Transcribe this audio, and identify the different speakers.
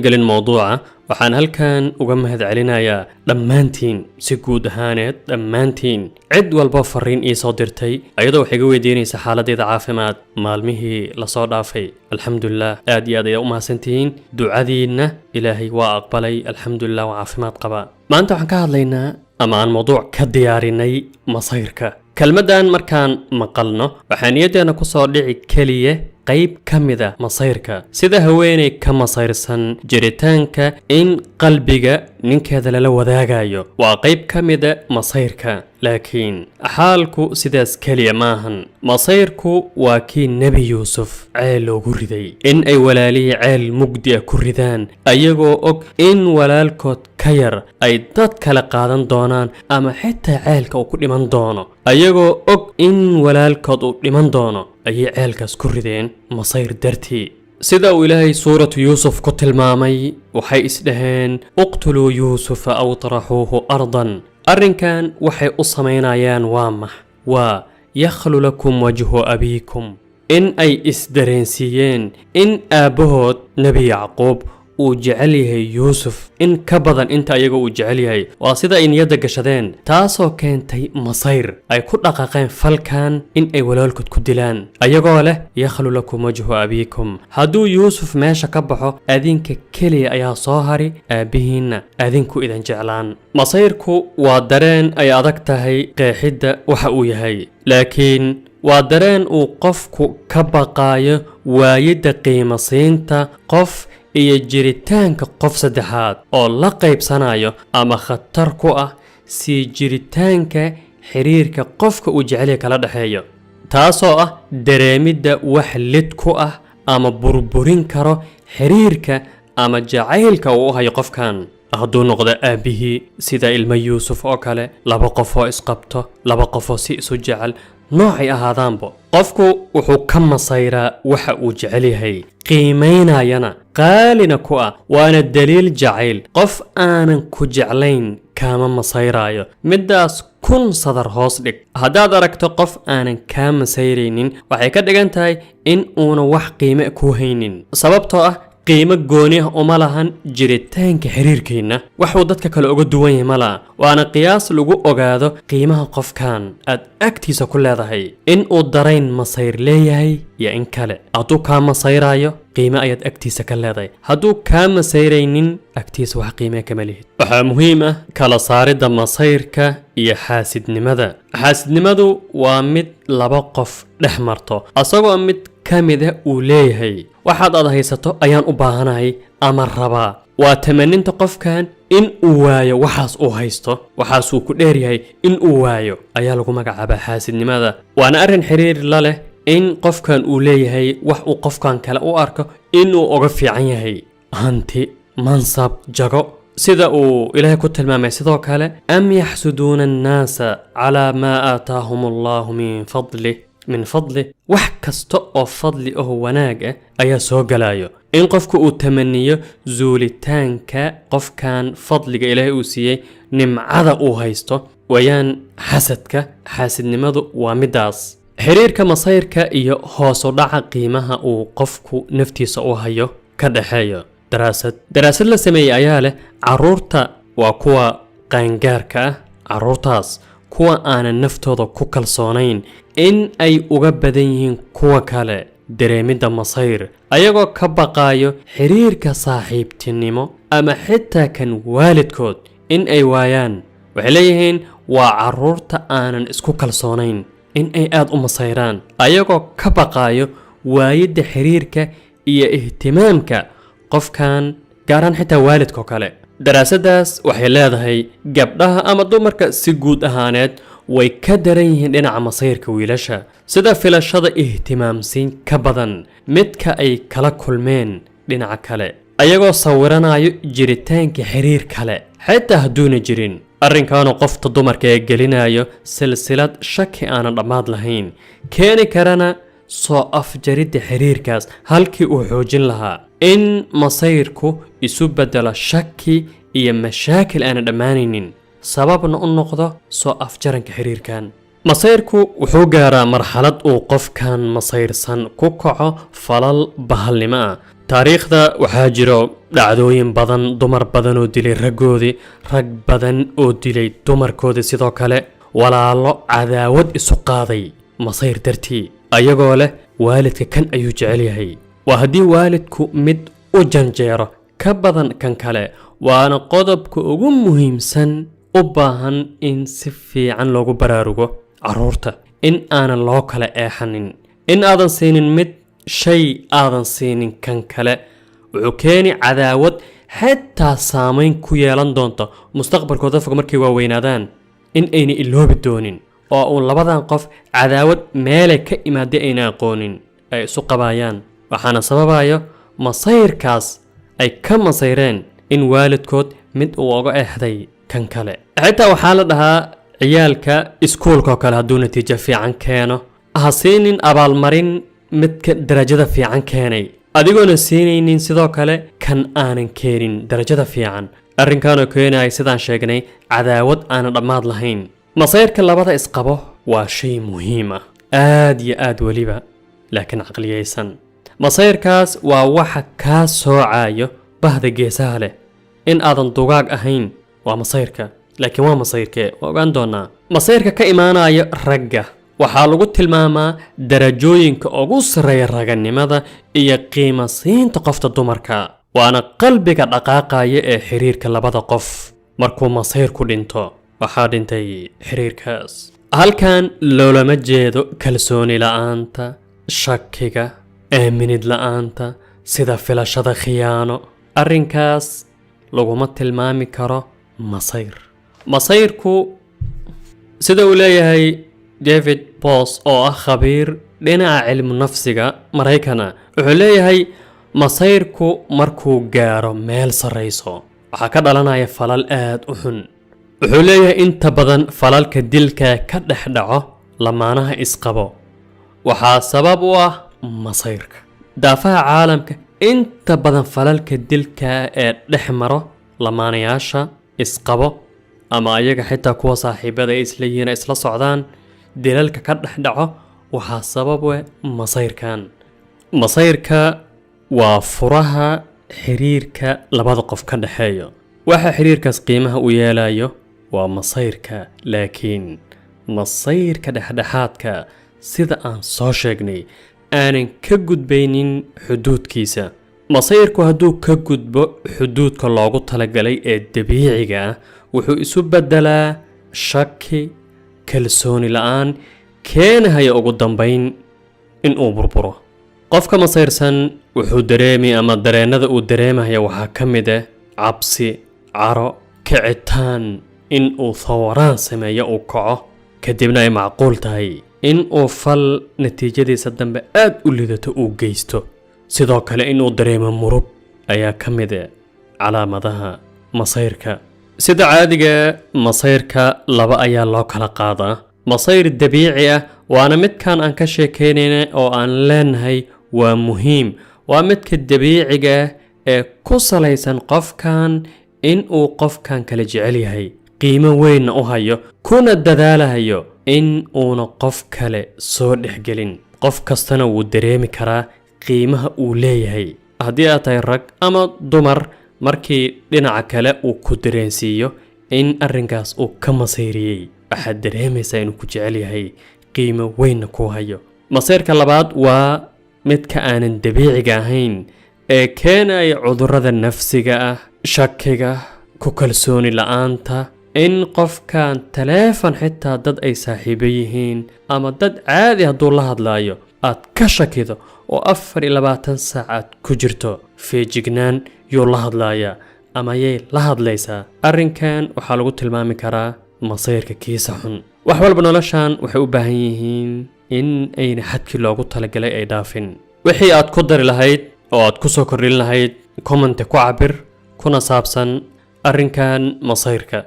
Speaker 1: Gelin mowduuca, waxaan halkan uga mahadcelinayaa dhammaantiin, si guud ahaaneed dhammaantiin, cid walba fariin ii soo dirtay ayadoo wax iga weydiinaysa xaaladeyda caafimaad maalmihii lasoo dhaafay. Alxamdulilah, aad iyo aad ayaa u mahadsantihiin. Ducadiinna Ilaahay waa aqbalay. Alxamdulilah, waa caafimaad qabaa. Maanta waxaan ka hadlaynaa ama aan mowduuc ka diyaarinay masayrka. Kelmaddan markaan maqalno, waxaa niyaddeena ku soo dhici keliya qayb ka mida masayrka, sida haweeney ka masayrsan jiritaanka in qalbiga ninkeeda lala wadaagayo. Waa qayb ka mida masayrka, laakiin xaalku sidaas keliya maahan. Masayrku waa kii Nebi Yuusuf ceel loogu riday, in ay walaalihii ceel mugdi ah ku ridaan ayagoo og in walaalkood ka yar ay dad kale qaadan doonaan ama xitaa ceelka uu ku dhiman doono. Ayagoo og in walaalkood uu dhiman doono ayay ceelkaas ku rideen masayr dartii. Sida uu Ilaahay Suuratu Yuusuf ku tilmaamay, waxay isdhaheen: "اقتلوا يوسف أو اطرحوه أرضا." Arrinkan waxay u samaynayaan waa max? Waa "يخل لكم وجه أبيكم", in ay isdareensiiyeen in aabbahood Nebi Yacquub uu jecel yahay Yuusuf in ka badan inta ayaga uu jecel yahay. Waa sida ay niyadda gashadeen, taasoo keentay masayr ay ku dhaqaaqeen falkan in ay walaalkood ku dilaan, ayagoo leh "يخل لكم وجه أبيكم", hadduu Yuusuf meesha ka baxo, adinka keliya ayaa soo hari, aabbihiinna adinku idin jeclaan. Masayrku waa dareen ay adag tahay qeexidda waxa uu yahay, laakiin waa dareen uu qofku ka baqaayo waayidda qiimo siinta qof iyo jiritaanka qof saddexaad oo la qaybsanayo ama khatar ku ah sii jiritaanka xiriirka qofka uu jecelya kala dhexeeyo, taasoo ah dareemidda wax lid ku ah ama burburin karo xiriirka ama jacaylka uu u hayo qofkan, hadduu noqdo aabbihii, sida ilmo Yuusuf oo kale, laba qof oo isqabto, laba qofoo si isu jecel, noocay ahaadaanbo. Qofku wuxuu ka masayraa waxa uu jecel yahay, qiimaynayana, qaalina ku ah, waana daliil jacayl. Qof aanan ku jeclayn kaama masayraayo. Middaas kun sadar hoos dhig. Haddaad aragto qof aanan kaa masayraynin, waxay ka dhigan tahay in uuna wax qiime ku haynin, sababtoo ah qiimo gooni ah uma lahan jiritaanka xiriirkeenna. Waxuu dadka kale uga duwan yahay ma laha. Waana qiyaas lagu ogaado qiimaha qofkan aad agtiisa ku leedahay, in uu darayn masayr leeyahay iyo in kale. Hadduu kaa masayraayo, qiime ayaad agtiisa ka leedahay. Hadduu kaa masayraynin, agtiisa wax qiime kama lihid. Waxaa muhiim ah kala saaridda masayrka iyo xaasidnimada. Xaasidnimadu waa mid laba qof dhex marto, asagoo mid ka mida uu leeyahay: "Waxaad aad haysato ayaan u baahanahay ama rabaa." Waa tamaninta qofkan in uu waayo waxaas uu haysto, waxaasuu ku dheer yahay in uu waayo ayaa lagu magacaabaa xaasidnimada. Waana arrin xiriir la leh in qofkan uu leeyahay wax uu qofkan kale u arko inuu uga fiican yahay: hanti, mansab, jago. Sida uu Ilaahay ku tilmaamay sidoo kale: "أم يحسدون الناس على ما آتاهم الله من فضله." من فضله, wax kasta oo fadli aho wanaag ah ayaa soo galayo. In qofku uu tamaniyo zuulitaanka qofkan fadliga Ilaahay uu siiyey, nimcada uu haysto, wayaan xasadka. Xaasidnimadu waa midaas. Xiriirka masayrka iyo hoos u dhaca qiimaha uu qofku naftiisa u hayo ka dhexeeyo. Daraasad la sameeyey ayaa leh caruurta waa kuwa qaangaarka ah, caruurtaas kuwa aanan naftooda ku kalsoonayn in ay uga badan yihiin kuwa kale dareemidda masayr, ayagoo ka baqaayo xiriirka saaxiibtinimo ama xitaa kan waalidkood in ay waayaan. Waxay leeyihiin waa carruurta aanan isku kalsoonayn in ay aad u masayraan, ayagoo ka baqaayo waayidda xiriirka iyo ihtimaamka qofkan, gaaraan xitaa waalidkoo kale. Daraasaddaas waxay leedahay gabdhaha ama dumarka si guud ahaaneed way ka daran yihiin dhinaca masayrka wiilasha, sida filashada ihtimaamsiin ka badan midka ay kala kulmeen dhinaca kale, ayagoo sawiranayo jiritaanka xiriir kale xitaa hadduuna jirin. Arrinkaanu qofta dumarka ee gelinayo silsilad shaki aanan dhammaad lahayn, keeni karana soo afjaridda xiriirkaas halkii uu xoojin lahaa, in masayrku isu beddelo shaki iyo mashaakil aanan dhammaanaynin, sababna u noqdo soo afjaranka xiriirkan. Masayrku wuxuu gaaraa marxalad uu qofkan masayrsan ku kaco falal bahalnimo ah. Taariikhda waxaa jiro dhacdooyin badan, dumar badan oo dilay raggoodii, rag badan oo dilay dumarkoodii, sidoo kale walaalo cadaawad isu qaaday masayr dartii, ayagoo leh waalidka kan ayuu jecel yahay. Waa haddii waalidku mid u janjeero ka badan kan kale, waana qodobka ugu muhiimsan u baahan in si fiican loogu baraarugo carruurta, in aanan loo kala eexanin, in aadan siinin mid shay aadan siinin kan kale. Wuxuu keeni cadaawad xitaa saamayn ku yeelan doonta mustaqbalkooda fog markay waaweynaadaan, in ayna iloobi doonin oo uun labadan qof cadaawad meelay ka imaaday ayna aqoonin ay isu qabaayaan. Waxaana sababayo masayrkaas ay ka masayreen in waalidkood mid uu oga exday kan kale. Xitaa waxaa la dhahaa ciyaalka iskuulka oo kale, hadduu natiijo fiican keeno, ha siinin abaalmarin midka darajada fiican keenay, adigoona siinaynin sidoo kale kan aanan keenin darajada fiican. Arrinkanoo keenaya, sidaan sheegnay, cadaawad aanan dhammaad lahayn. Masayrka labada isqabo waa shay muhiim ah, aad iyo aad weliba, laakiin caqliyaysan. Masayrkaas waa waxa kaa soocayo bahda geesaha leh, in aadan dugaag ahayn waa masayrka. Laakiin waa masayrkee? Waa ogaan doonaa. Masayrka ka imaanaya ragga waxaa lagu tilmaamaa darajooyinka ugu sarreeya raganimada iyo qiimo siinta qofta dumarka, waana qalbiga dhaqaaqaya ee xiriirka labada qof. Markuu masayrku dhinto, waxaa dhintay xiriirkaas. Halkan loolama jeedo kalsooni la'aanta, shakiga, aaminid la'aanta, sida filashada khiyaano. Arrinkaas laguma tilmaami karo masayr. Masayrku, sida uu leeyahay David Buss oo ah khabiir dhinaca cilmu nafsiga Maraykana, wuxuu leeyahay masayrku markuu gaaro meel sarrayso, waxaa ka dhalanaya falal aad u xun. Wuxuu leeyahay inta badan falalka dilka ka dhex dhaco lamaanaha isqabo waxaa sabab u ah masayrka. Daafaha caalamka inta badan falalka dilka ee dhex maro lamaanayaasha isqabo ama ayaga xitaa kuwa saaxiibada ay isla yihiin, ay isla socdaan, dilalka ka dhex dhaco waxaa sabab u ah masayrkan. Masayrka waa furaha xiriirka labada qof ka dhexeeyo. Waxa xiriirkaas qiimaha u yeelayo waa masayrka, laakiin masayrka dhexdhexaadka, sida aan soo sheegnay, aanan ka gudbaynin xuduudkiisa. Masayrku hadduu ka gudbo xuduudka loogu talagalay ee dabiiciga ah, wuxuu isu beddelaa shaki, kalsooni la'aan keenahaya ugu dambayn in uu burburo. Qofka masayrsan wuxuu dareemi ama dareennada uu dareemaya waxaa ka mid ah cabsi, caro, kicitaan, in uu thawaraan sameeyo, uu kaco, kadibna ay macquul tahay in uu fal natiijadiisa dambe aad u lidato uu geysto. Sidoo kale inuu dareemo murug ayaa ka mid ah calaamadaha masayrka. Sida caadiga, masayrka laba ayaa loo kala qaadaa: masayr dabiici ah, waana midkan aan ka sheekaynayna oo aan leenahay waa muhiim, waa midka dabiiciga ah ee ku salaysan qofkan in uu qofkan kala jecel yahay, qiimo weynna u hayo, kuna dadaalahayo in uuna qof kale soo dhexgelin. Qof kastana wuu dareemi karaa qiimaha uu leeyahay. Haddii aad tahay rag ama dumar, markii dhinaca kale uu ku dareensiiyo in arrinkaas uu ka masayriyey, waxaad dareemaysaa inuu ku jecel yahay, qiimo weynna kuu hayo. Masayrka labaad waa midka aanan dabiiciga ahayn ee keenaya cudurrada nafsiga ah, shakiga, ku kalsooni la'aanta, in qofkan taleefon xitaa dad ay saaxiibo yihiin ama dad caadi hadduu la hadlaayo aad ka shakido oo 24 saac aad ku jirto feejignaan, yuu la hadlayaa ama yay la hadlaysaa. Arrinkan waxaa lagu tilmaami karaa masayrka kiisa xun. Wax walba noloshan waxay u baahan yihiin in ayna xadkii loogu talagalay ay dhaafin. Wixii aad ku dari lahayd oo aad ku soo kordhin lahayd, comment ku cabir kuna saabsan arrinkan masayrka.